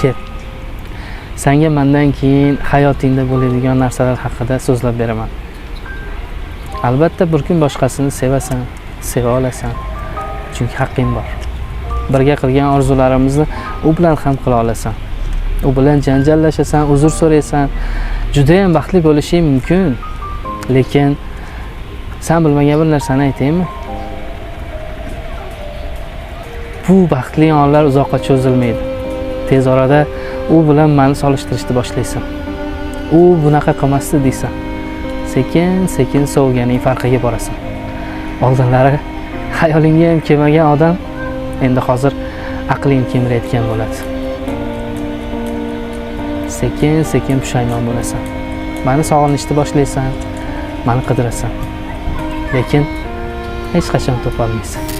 Kel. Senga mendan keyin hayotingda bo'ladigan narsalar haqida so'zlab beraman. Albatta bir kun boshqasini sevasan, seva olasan. Chunki haqqing bor. Birga qilgan orzularimizni u bilan ham qila olasan. U bilan janjallashasan, uzr so'raysan. Juda ham baxtli bo'lishing mumkin. Lekin sen bilmagan bir narsani aytaymi? Bu baxtli onlar uzoqqa cho'zilmaydi. Tez orada u bilan meni solishtirishni boshlaysan. U bunaqa qilmasdi deysan. Sekin-sekin sovganing farqiga borasan. Oldinlari xayolingga ham kelmagan odam endi hozir aqling kemirayotgan bo'ladi. Sekin-sekin pushaymon bo'lasan. Meni sog'inishni boshlaysan, meni qidirasan. Lekin hech qachon topa olmaysan.